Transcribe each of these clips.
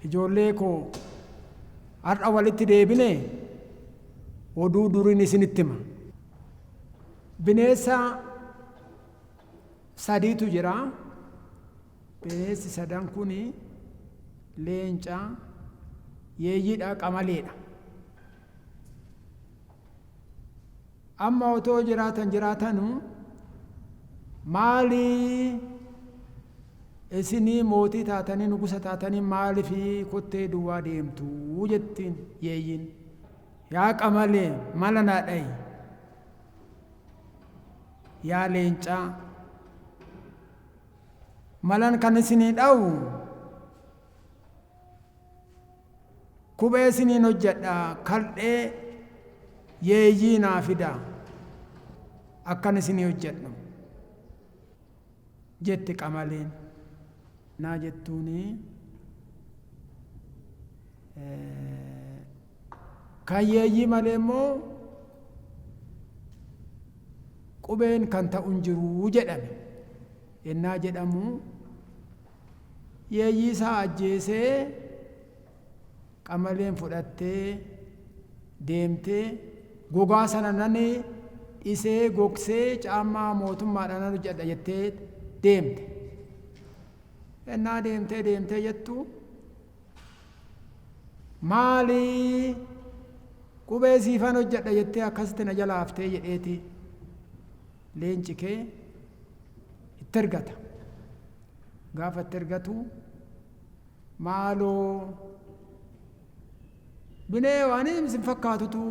Ijoollee koo, har'a walitti deebine oduu duriin isinitti hima. Bineensa sadiitu jira. Bineensi sadan kun leenca, yeeyyiidha, qamaleedha. Amma otoo jiraatan jiraatanu maalii isinii mootii taatanii nugusa taatanii maaliif kottee duwwaa deemtu jettiin yeeyyiin. Yaa qamalee mala naa dhayi. Yaa leencaa malan kan isinii dha'u Kuphee isiniin hojjedha, kaldhee yeeyyii naa fidaa, akkan isinii hojjedhu jette qamaleen. Naa jettuuni kan yeeyyii malee immoo qubeen kan ta'u hin jiru jedhame. Yennaa jedhamu Yeeyyii isaa ajjeesee qamaleen fudhattee deemtee gogaa sana nan dhisee gogsee caammaa mootummaadhaan nan hojjedha jettee deemte. Ennaa deemtee deemtee jettu maali qubee siifan hojjedha jettee akkasitti na jalaa haftee jedheeti leenci kee itti ergata. Gaafa itti ergatu maaloo binee waan isin fakkaatutu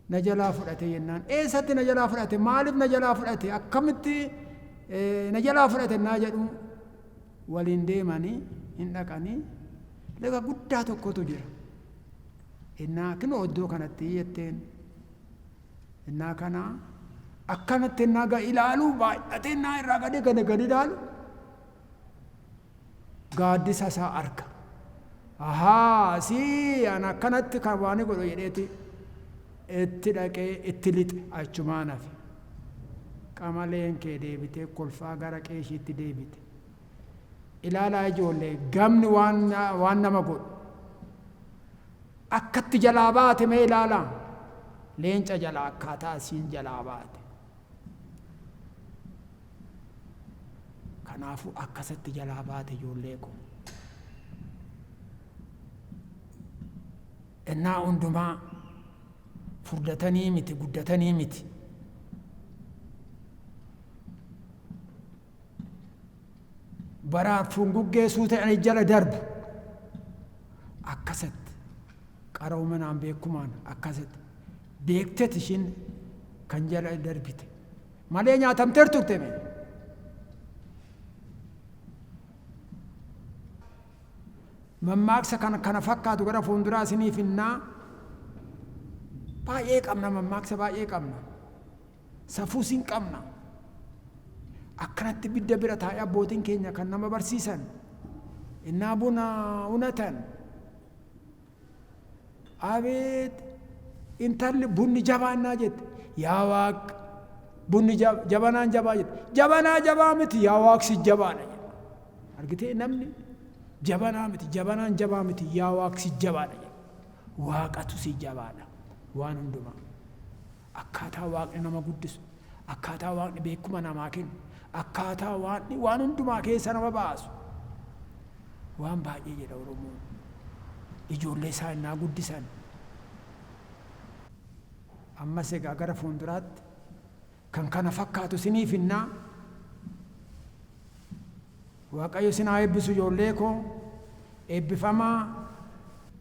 na jalaa fudhate jennaan eessatti na jalaa fudhate maaliif na jalaa fudhate akkamitti na jalaa fudhate naa jedhu waliin deemanii hin dhaqanii laga guddaa tokkotu jira. Innaa kinoo iddoo kanatti jetteen Innaa kana akkanatti innaa ga ilaalu baay'atee innaa irraa gadi gadi gadi ilaalu gaaddisa isaa arga. Ahaa sii an akkanatti kan waan godhu jedheeti itti dhaqee itti lixe achumaan hafe. Qamaleen kee deebitee kolfaa gara qeeshiitti deebite. Ilaalaa ijoollee gamni waan nama godhu. Akkatti jalaa baate mee ilaalaa. Leenca jalaa akkaataa isiin jalaa baate. Kanaafuu akkasatti jalaa baate ijoollee koo. Ennaa hundumaa furdatanii miti guddatanii miti. Baraaf funguggee suuta ani jala darbu. Akkasatti qaroominaan beekumaan akkasatti beektet ishiin kan jala darbite malee nyaatamteer turte mee. Mammaaksa kan kana fakkaatu gara fuulduraa isiniif hinnaa. Baay'ee qabna, mammaaksa baay'ee qabna. Safuus hin qabna. Akkanatti bidda bira taa'ee abbootiin keenya kan nama barsiisan innaa buna unatan abeet intalli bunni jabaa innaa jette yaa waaq bunni jabanaan jabaa jette jabanaa jabaa miti yaa waaq si jabaadha jedha. Argitee namni jabanaa miti jabanaan jabaa miti yaa waaq si jabaadha jedha. Waaqatu si jabaadha waan hundumaa. Akkaataa Waaqni nama guddisu, akkaataa Waaqni beekuma namaa kennu, akkaataa Waaqni waan hundumaa keessa nama baasu. Waan baay'ee jedha Oromoon. Ijoollee isaa innaa guddisan. Ammas egaa gara fuulduraatti kan kana fakkaatu isiniif hinnaa. Waaqayyo isin haa eebbisu ijoollee koo. Eebbifamaa.